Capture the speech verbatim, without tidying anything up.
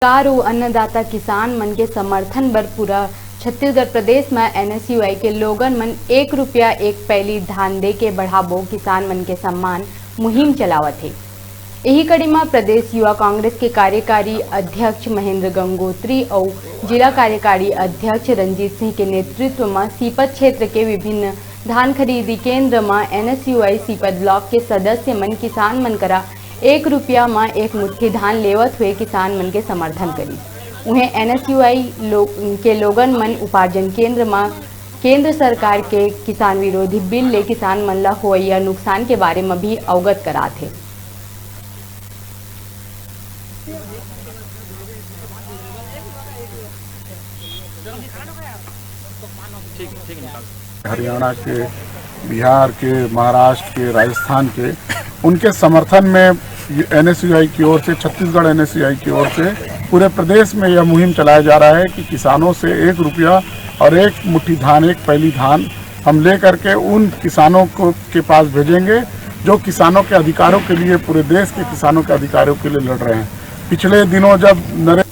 सरकार अउ अन्नदाता किसान मन के समर्थन बर पूरा छत्तीसगढ़ प्रदेश म एनएसयूआई के लोगन मन एक रुपया एक पैली धान दे के बढ़ाबो किसान मन के सम्मान मुहिम चलावत हे। इही कड़ी म प्रदेश युवा कांग्रेस के कार्यकारी अध्यक्ष महेंद्र गंगोत्री अउ जिला कार्यकारी अध्यक्ष रंजीत सिंह के नेतृत्व म सीपत क्षेत्र के विभिन्न धान खरीदी केंद्र म एनएसयूआई सीपत ब्लॉक के सदस्य मन किसान मन करा एक रुपया म एक मुट्ठी धान लेवत हुए किसान मन के समर्थन करिस। उहें एनएसयूआई लो-, के लोगन मन उपार्जन केंद्र म केंद्र सरकार के किसान विरोधी बिल ले किसान मन ल होवइया नुकसान के बारे म भी अवगत करात हे। हरियाणा के, बिहार के, महाराष्ट्र के, राजस्थान के, उनके समर्थन में एनएसयूआई की ओर से, छत्तीसगढ़ एनएसयूआई की ओर से पूरे प्रदेश में यह मुहिम चलाया जा रहा है कि किसानों से एक रुपया और एक मुट्ठी धान, एक पैली धान हम ले करके उन किसानों को, के पास भेजेंगे जो किसानों के अधिकारों के लिए, पूरे देश के किसानों के अधिकारों के लिए लड़ रहे हैं। पिछले दिनों जब नरेंद्र